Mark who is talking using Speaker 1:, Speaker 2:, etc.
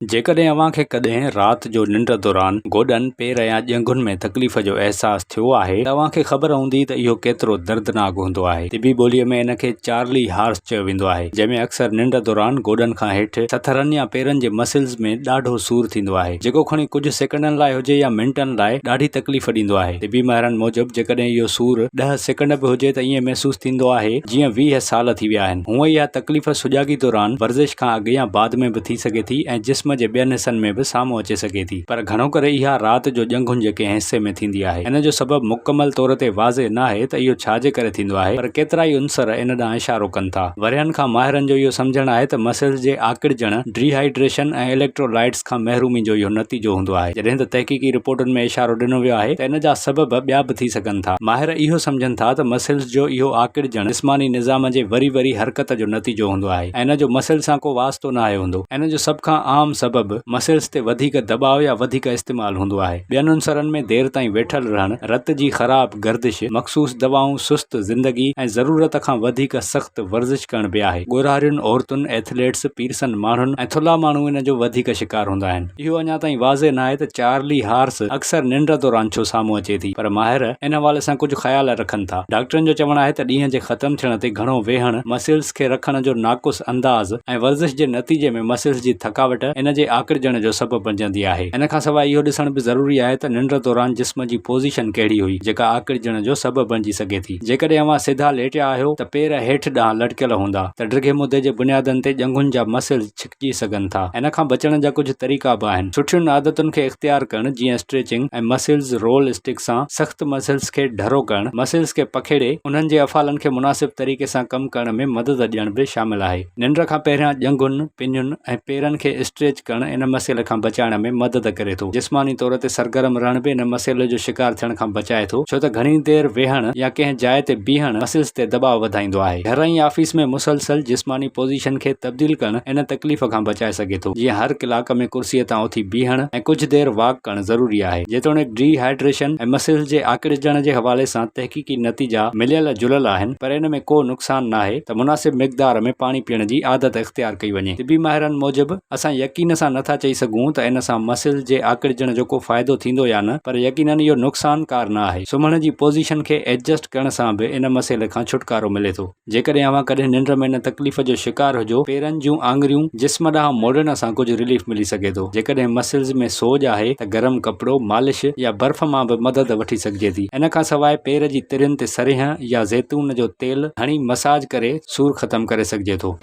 Speaker 1: جيڪڏهن اوهان کي ڪڏهن رات جو ننڊ دوران گوڏن، پير يا ڄنگهن ۾ تڪليف جو احساس ٿيو آهي ته اوهان کي خبر هوندي ته اهو ڪيترو دردناڪ هوندو آهي. طبي ٻوليء ۾ ان کي چارلي هارس چيو ويندو آهي، جنهن ۾ اڪثر ننڊ دوران گوڏن کان هيٺ سٿرن يا پيرن جي مسلز ۾ ڏاڍو سور ٿيندو آهي، جيڪو کڻي ڪجهه سيڪنڊن لاء هجي يا منٽن لاء ڏاڍي تڪليف ڏيندو آهي. طبي ماهرن موجب جيڪڏهن اهو سور ڏهه سيڪنڊ به هجي ته ائين محسوس ٿيندو آهي جيئن 20 سال ٿي ويا آهن. هونء اها تڪليف سجاڳي دوران ورزش کان اڳ يا بعد ۾ به ٿي سگهي ٿي ۽ جسم جي ٻين حصن ۾ به سامهون اچي سگهي ٿي پر گهڻو ڪري اها رات جو ڄنگهن جي ڪنهن حصي ۾ ٿيندي آهي. ان جو سبب مڪمل طور تي واضح ناهي ته اهو ڇا جي ڪري ٿيندو آهي پر ڪيترائي عنصر ان ڏانهن اشارو ڪن ٿا. ورهين کان ماهرن جو اهو سمجهڻ آهي ته مسلز جي آڪڙجڻ، ڊي هائيڊريشن ۽ اليڪٽرولائٽس کان محرومي جو اهو نتيجو هوندو آهي. جڏهن ته تحقيقي رپورٽن ۾ اشارو ڏنو ويو آهي ته ان جا سبب ٻيا به ٿي سگهن ٿا. ماهر اهو سمجهن ٿا ته مسلز جو اهو آڪڙجڻ جسماني نظام جي وري وري حرڪت جو نتيجو هوندو آهي. ۽ ان جو مسلز سان ڪو واسطو ناهي هوندو. ان جو سڀ کان عام سبب مسلز تي وڌيڪ دٻاء يا وڌيڪ استعمال هوندو آهي. ٻين عنصرن ۾ دير تائين ويٺل رهڻ، رت جي خراب گردش، مخصوص دوائون، سست زندگي ۽ ضرورت کان وڌيڪ سخت ورزش ڪرڻ به آهي. ڳورهارين عورتن، ايٿليٽس، پيرسن ماڻهن ۽ ٿلها ماڻهو ان جو وڌيڪ شڪار هوندا آهن. اهو اڃا تائين واضح ناهي ته چارلي هارس اڪثر ننڊ دوران ڇو سامهون اچي ٿي، پر ماهر ان حوالي سان ڪجهه خيال رکن ٿا. ڊاڪٽرن جو چوڻ آهي ته ڏينهن جي ختم ٿيڻ تي گهڻو ويهڻ، مسلز کي رکڻ جو ناقص انداز ۽ ورزش جي نتيجي ۾ مسلز جي ٿڪاوٽ ان جي آڪڙجڻ جو سبب بنجندي آهي. ان کان سواء اهو ڏسڻ به ضروري آهي ته ننڊ دوران جسم جي پوزيشن ڪهڙي هئي، جيڪا آڪڙجڻ جو سبب بڻجي سگهي ٿي. جيڪڏهن اوهان سڌا ليٽيا آهيو ته پير هيٺ ڏانهن لڙڪيل هوندا ته ڊگهي مدي جي بنيادن تي ڄنگهن جا مسلز ڇڪجي ٿي سگهن ٿا. ان کان بچڻ جا ڪجهه طريقا به آهن. سٺين عادتن کي اختيار ڪرڻ جيئن اسٽريچنگ ۽ مسلز رول اسٽڪ سان سخت مسلز کي ڍرو ڪرڻ، مسلز کي پکيڙي انهن جي افعالن کي مناسب طريقي سان ڪم ڪرڻ ۾ مدد ڏيڻ به شامل آهي. ننڊ کان پهريان ڄنگهن، پنين ۽ پيرن کي اسٽريچ ڪرڻ ان مسئلي کان بچائڻ ۾ مدد ڪري ٿو. جسماني طور تي سرگرم رهڻ به ان مسئلي جو شڪار ٿيڻ کان بچائي ٿو ڇو ته گهڻي دير ويهڻ يا ڪنهن جاء تي بيهڻ مسلز تي دٻاء وڌائيندو آهي. گهر ۽ آفيس ۾ مسلسل جسماني پوزيشن کي تبديل ڪرڻ ان تڪليف کان بچائي سگهي ٿو، جيئن هر ڪلاڪ ۾ ڪرسيء تان اٿي بيهڻ ۽ ڪجهه دير واڪ ڪرڻ ضروري آهي. جيتوڻيڪ ڊي هائيڊريشن ۽ مسلز جي آڪڙجڻ جي حوالي سان تحقيقي نتيجا مليل جليل آهن، پر ان ۾ ڪو نقصان ناهي ته مناسب مقدار ۾ پاڻي پيئڻ جي عادت اختيار ڪئي وڃي. طبي ماهرن موجب، اسان يقين سان نٿا چئي سگهون ته ان سان مسلز جي آڪڙجڻ جو ڪو فائدو ٿيندو يا نه، پر يقينن اهو نقصانڪار نه آهي. سمهڻ جي پوزيشن کي ايڊجسٽ ڪرڻ سان به ان مسئلي کان ڇوٽڪارو ملي ٿو. جيڪڏهن اوهان ڪڏهن ننڊ ۾ ان تڪليف جو شڪار هجو، پيرن جون آڱريون جسم ڏانهن موڙڻ سان ڪجهه رليف ملي سگهي ٿو. جيڪڏهن مسلز ۾ سوڄ آهي ته گرم ڪپڙو، مالش يا برف مان به مدد وٺي سگهجي ٿي. ان کان سواء پير جي ترين تي سرينهن يا زيتون جو تيل هڻي مساج ڪري سور ختم ڪري سگهجي ٿو.